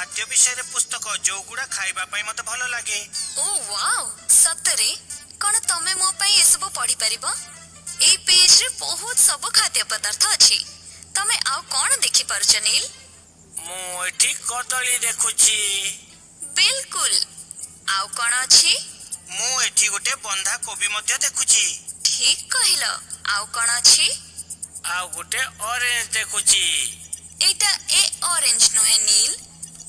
ଖାଦ୍ୟ ବିଷୟରେ ପୁସ୍ତକ, ଯୋଉଗୁଡା ଖାଇବା ପାଇଁ ମତେ ଭଲ ଲାଗେ। ଓ ୱାଓ, ସତରେ? କଣ ତମେ ମୋ ପାଇଁ ଏସବୁ ପଢିପାରିବ? ଏଇ ପେଜରେ ବହୁତ ସବୁ ଖାଦ୍ୟ ପଦାର୍ଥ ଅଛି। ତମେ ଆଉ କଣ ଦେଖିପାରୁଛ, ନୀଲ? ମୁଁ ଏଠି କଦଳୀ ଦେଖୁଛି। ବିଲକୁଲ। ଆଉ କଣ ଅଛି? ମୁଁ ଏଠି ଗୋଟେ ବନ୍ଧାକୋବି ମଧ୍ୟ ଦେଖୁଛି। ଠିକ କହିଲ। ଆଉ କଣ ଅଛି? ଆଉ ଗୋଟେ ଅରେଞ୍ଜ ଦେଖୁଛି। ଏଇଟା ଏ ଅରେଞ୍ଜ ନୁହେଁ, ନୀଲ।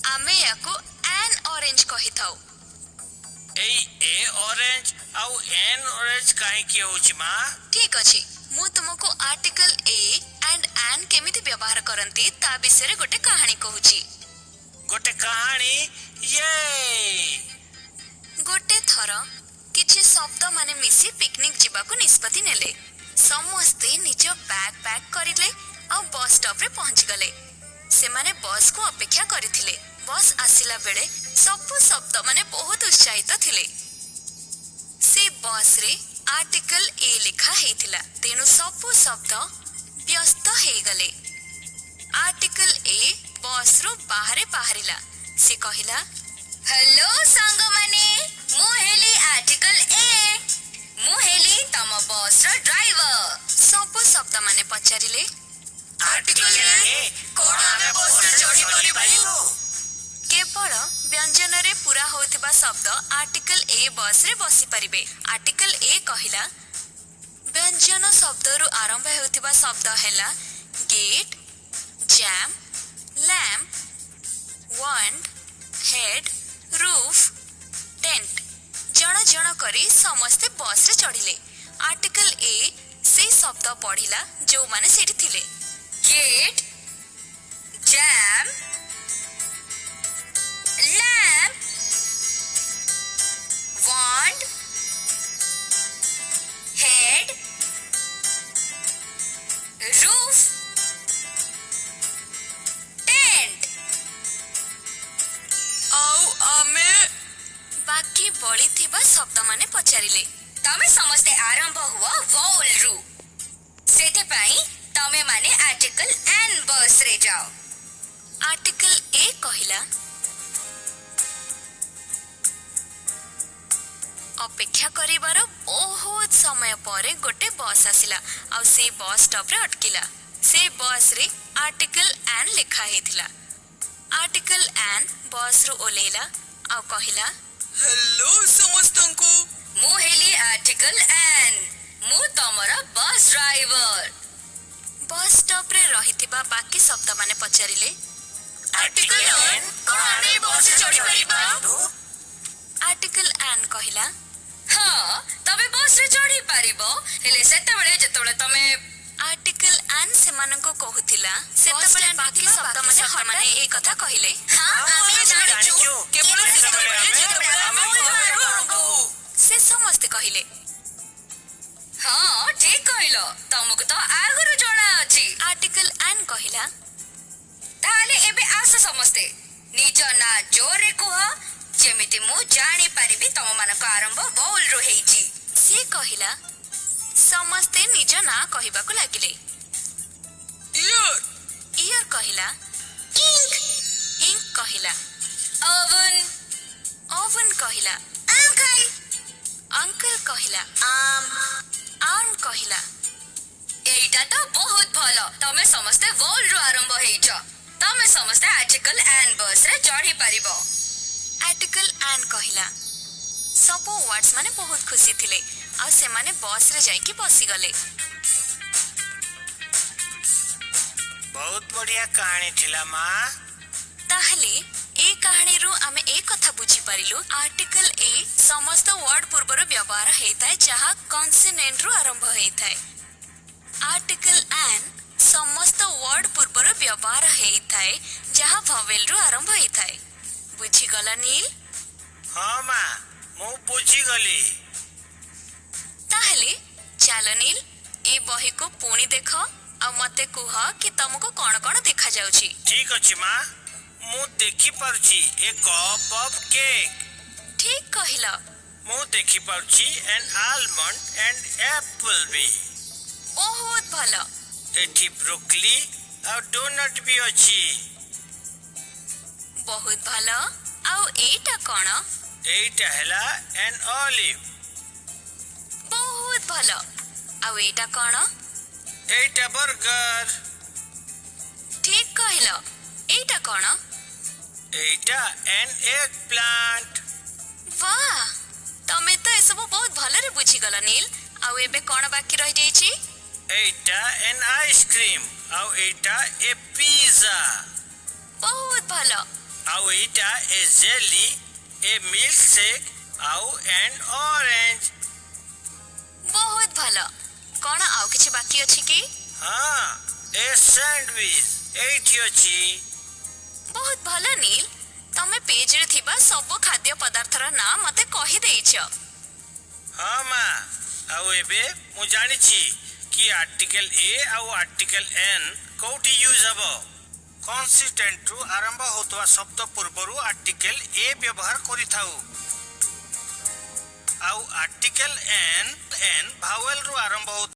ଆମେ ୟାକୁ ଆନ୍ ଅରେଞ୍ଜ କହିଥାଉ। ଏଇ ଏ ଅରେଞ୍ଜ ଆଉ ଏନ୍ ଅରେଞ୍ଜ କାହିଁକି ହଉଛି, ମା? ଠିକ ଅଛି, ମୁଁ ତୁମକୁ ଆର୍ଟିକଲ ଏ ଆଣ୍ଡ ଆନ୍ କେମିତି ବ୍ୟବହାର କରନ୍ତି ତା ବିଷୟରେ ଗୋଟେ କାହାଣୀ କହୁଛି। ଗୋଟେ କାହାଣୀ? ୟେ! ଗୋଟେ ଥର କିଛି ଶବ୍ଦ ମାନେ ମିଶି ପିକନିକ ଯିବାକୁ ନିଷ୍ପତ୍ତି ନେଲେ। ସମସ୍ତେ ନିଜ ବ୍ୟାଗ ପ୍ୟାକ୍ କରିଲେ ଆଉ ବସ୍ ଷ୍ଟପରେ ପହଞ୍ଚିଗଲେ। ସେମାନେ ବସ୍କୁ ଅପେକ୍ଷା କରିଥିଲେ। ବସ୍ ଆସିଲା ବେଳେ ସବୁ ଶବ୍ଦ ମାନେ ବହୁତ ଉତ୍ସାହିତ ଥିଲେ। ସେ ବସ୍ରେ ଆର୍ଟିକଲ ଏ ଲେଖା ହେଇଥିଲା, ତେଣୁ ସବୁ ଶବ୍ଦ ବ୍ୟସ୍ତ ହେଇଗଲେ। ଆର୍ଟିକଲ ଏ ବସ୍ରୁ ବାହାରେ ବାହାରିଲା। ସେ କହିଲା, ହ୍ୟାଲୋ ସାଙ୍ଗମାନେ, ମୁଁ ହେଲି ଆର୍ଟିକଲ ଏ। ମୁଁ ହେଲି ତମ ବସ୍ର ଡ୍ରାଇଭର। ସବୁ ଶବ୍ଦ ମାନେ ପଚାରିଲେ, ଆର୍ଟିକଲ ଏ, କଣ ଆମେ ବସରେ ଚଢି ପାରିବୁ? କେବଳ ବ୍ୟଞ୍ଜନରେ ପୁରା ହେଉଥିବା ଶବ୍ଦ ଆର୍ଟିକଲ ଏ ବସ୍ରେ ବସିପାରିବେ। ଆର୍ଟିକଲ ଏ କହିଲା, ବ୍ୟଞ୍ଜନ ଶବ୍ଦରୁ ଆରମ୍ଭ ହେଉଥିବା ଶବ୍ଦ ହେଲା gate, jam, lamp, wand, head, roof, tent. ଜଣ ଜଣ କରି ସମସ୍ତେ ବସ୍ରେ ଚଢିଲେ। ଆର୍ଟିକଲ ଏ ସେଇ ଶବ୍ଦ ପଢିଲା ଯୋଉମାନେ ସେଇଠି ଥିଲେ। Gate, jam, lamp, wand, head, roof, tent. ଆଉ ଆମେ? ବାକି ବଳିଥିବା ଶବ୍ଦମାନେ ପଚାରିଲେ। ତମେ ସମସ୍ତେ ଆରମ୍ଭ ହୁଅ ଭୋଲରୁ, ସେଥିପାଇଁ ତମେ ମାନେ ଆର୍ଟିକଲ ଆନ୍ ବସ୍ରେ ଯାଅ। ଆର୍ଟିକଲ ଏ କହିଲା। ଅପେକ୍ଷା କରିବାର ବହୁତ ସମୟ ପରେ ଗୋଟେ ବସ୍ ଆସିଲା ଆଉ ସେଇ ବସ୍ ଷ୍ଟପରେ ଅଟକିଲା। ସେ ବସ୍ରେ ଆର୍ଟିକଲ ଆନ୍ ଲେଖା ହେଇଥିଲା। ଆର୍ଟିକଲ ଆନ୍ ବସ୍ରୁ ଓହ୍ଲେଇଲା ଆଉ କହିଲା, ହ୍ୟାଲୋ ସମସ୍ତଙ୍କୁ। ମୁଁ ହେଲି ଆର୍ଟିକଲ ଆନ୍। ମୁଁ ତମର ବସ୍ ଡ୍ରାଇଭର। ବସ୍ ଷ୍ଟପରେ ରହିଥିବା ବାକି ଶବ୍ଦମାନେ ପଚାରିଲେ, ଆର୍ଟିକଲ ଏନ୍, କଣ ଆମେ ଏଇ ବସରେ ଚଢି ପାରିବା? ଆର୍ଟିକଲ ଆନ୍ କହିଲା, ହଁ, ତମେ ବସ୍ରେ ଚଢି ପାରିବ, ହେଲେ ସେତେବେଳେ ଯେତେବେଳେ ତମେ ଆର୍ଟିକଲ ଆନ୍ ସେମାନଙ୍କୁ କହୁଥିଲା, ସେତେବେଳେ ବାକି ଶବ୍ଦମାନେ ହଠାତ୍ ଏଇ କଥା କହିଲେ, ହଁ, ଆମେ ଜାଣିଛୁ, କେବଳ ସେତେବେଳେ ସେତେବେଳେ ଯେତେବେଳେ ଆମେ ଆମେ ଭୋଲରୁ ଆରମ୍ଭ ହଉ। ସେ ସମସ୍ତେ କହିଲେ। ହଁ, ଠିକ କହିଲ। ତମକୁ ତ ଆଗରୁ ଜଣା ଅଛି। ଆର୍ଟିକଲ ଆନ୍ କହିଲା, ତାହେଲେ ଏବେ ଆସ, ସମସ୍ତେ ନିଜ ନାଁ ଜୋରରେ କୁହ, ଯେମିତି ମୁଁ ଜାଣିପାରିବି ତମମାନଙ୍କ ଆରମ୍ଭ ଭୋଲରୁ ହେଇଛି। ସିଏ କହିଲା। ସମସ୍ତେ ନିଜ ନାଁ କହିବାକୁ ଲାଗିଲେ। ଇୟର। ଇୟର କହିଲା। ଇଙ୍କ। ଇଙ୍କ କହିଲା। ଓଭନ। ଓଭନ କହିଲା। ଅଙ୍କଲ। ଅଙ୍କଲ କହିଲା। ଆର୍ମ। ଆର୍ମ କହିଲା। ଏଇଟା ତ ବହୁତ ଭଲ। ତମେ ସମସ୍ତେ ଭୋଲରୁ ଆରମ୍ଭ ହେଇଛ। ତମେ ସମସ୍ତେ ଆର୍ଟିକଲ ଆନ୍ ବସ୍ରେ ଚଢି ପାରିବ। ଆର୍ଟିକଲ ଆନ୍ କହିଲା। ସବୁ ୱାର୍ଡସ୍ ମାନେ ବହୁତ ଖୁସି ଥିଲେ ଆଉ ସେମାନେ ବସ୍ରେ ଯାଇକି ବସିଗଲେ। ବହୁତ ବଢିଆ କାହାଣୀ ଥିଲା, ମା। ତାହେଲେ ଏ କାହାଣୀରୁ ଆମେ ଏ କଥା ବୁଝିପାରିଲୁ, ଆର୍ଟିକଲ ଏ ସମସ୍ତ ୱାର୍ଡ ପୂର୍ବରୁ ବ୍ୟବହାର ହେଇଥାଏ ଯାହା କନସୋନେଣ୍ଟରୁ ଆରମ୍ଭ ହେଇଥାଏ। ଆର୍ଟିକଲ ଆନ୍ ସମସ୍ତ ୱାର୍ଡ ପୂର୍ବରୁ ବ୍ୟବହାର ହେଇଥାଏ ଯାହା ଭୱେଲରୁ ଆରମ୍ଭ ହେଇଥାଏ। ବୁଝିଗଲ, ନୀଲ? ହଁ ମା, ମୁଁ ବୁଝିଗଲି। ତାହେଲେ ଚାଲ ନୀଲ, ଏ ବହିକୁ ପୁଣି ଦେଖ ଆଉ ମତେ କୁହ କି ତମକୁ କଣ କଣ ଦେଖାଯାଉଛି। ଠିକ ଅଛି ମା। ମୁଁ ଦେଖିପାରୁଛି ଏ କପ୍ ଅଫ୍ କେକ୍। ଠିକ କହିଲ। ମୁଁ ଦେଖିପାରୁଛି ଆନ୍ ଆଲମଣ୍ଡ ଆଣ୍ଡ ଆପଲ୍ ବି। ବହୁତ ଭଲ। ଏଠି ବ୍ରୋକଲି ଆଉ ଡୋନଟ୍ ବି ଅଛି। ବହୁତ ଭଲ। ଆଉ ଏଇଟା କଣ? ଏଇଟା ହେଲା ଏନ୍ ଅଲିଭ୍। ବହୁତ ଭଲ। ଆଉ ଏଇଟା କଣ? ଏଇଟା ବର୍ଗର। ଠିକ କହିଲ। ଏଇଟା କଣ? ଏଇଟା ଏନ୍ ଏଗ୍ ପ୍ଲାଣ୍ଟ। ବାଃ, ତମେ ତ ଏସବୁ ବହୁତ ଭଲରେ ବୁଝିଗଲ ନୀଲ। ଆଉ ଏବେ କଣ ବାକି ରହିଯାଇଛି? ଏଇଟା ଏନ୍ ଆଇସ୍କ୍ରିମ୍ ଆଉ ଏଇଟା ଏ ପିଜା। ବହୁତ ଭଲ। ଆଉ ଏଇଟା ଏ ଜେଲି, ଏ ମିଲ୍କ ସେକ୍ ଆଉ ଏନ୍ ଅରେଞ୍ଜ। ବହୁତ ଭଲ। କଣ ଆଉ କିଛି ବାକି ଅଛି କି? ହଁ, ଏ ସ୍ୟାଣ୍ଡୱିଚ୍ ଏଇଠି ଅଛି। ବହୁତ ଭଲ ନୀଲ। ତମେ ପେଜରେ ଥିବା ସବୁ ଖାଦ୍ୟ ପଦାର୍ଥର ନାଁ ମତେ କହିଦେଇଛ। ହଁ ମା, ଆଉ ଏବେ ମୁଁ ଜାଣିଛି କି ଆର୍ଟିକଲ ଏ ଆଉ ଆର୍ଟିକଲ ଏନ୍ କୋଉଠି ୟୁଜ୍ ହବ। କନସୋନାଣ୍ଟରୁ ଆରମ୍ଭ ହେଉଥିବା ଶବ୍ଦ ପୂର୍ବରୁ ଆର୍ଟିକଲ ଏ ବ୍ୟବହାର କରିଥାଉ ଆଉ ଆର୍ଟିକଲ ଏନ୍ ଭାୱେଲରୁ ଆରମ୍ଭ ହେଉଥିବା